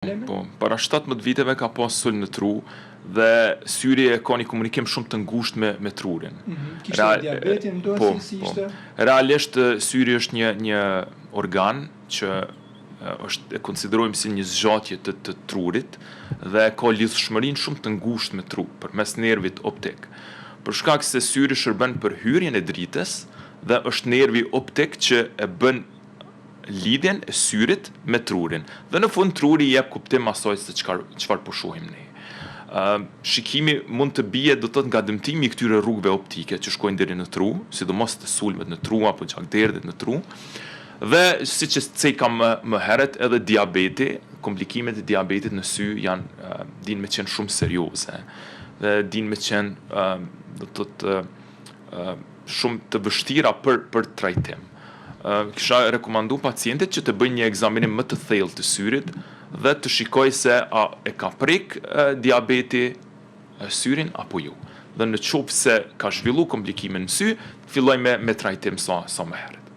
Po, para 17 viteve ka pas sulm në tru dhe syri e ka një komunikim shumë të ngushtë me trurin. Kishte diabetin, do po, si po. ishte? Realisht syri është një organ që është e konsiderojmë si një zgjatje të trurit dhe ka lidhshmërinë shumë të ngushtë me tru përmes nervit optik. Për shkak se syri shërben për hyrjen e dritës dhe është nervi optik që e bën lidhjen e syrit me trurin. Dhe në fund truri i jep kuptim asaj se çfarë po shohim ne. Shikimi mund të bie do të thotë nga dëmtimi i këtyre rrugëve optike që shkojnë deri në tru, sidomos të sulmet në tru apo gjakderdhjet në tru. Dhe siç e cekam më herët, edhe diabeti, komplikimet e diabetit në sy janë dinë me qenë shumë serioze dhe dinë me qenë do të thotë shumë të vështira për trajtim. Kisha rekomandu pacientit që të bëjnë një ekzaminim më të thellë të syrit dhe të shikoj se a e ka prek diabeti syrin apo jo. Dhe në qoftë se ka zhvillu komplikime në sy, të filloj me trajtim sa më herët.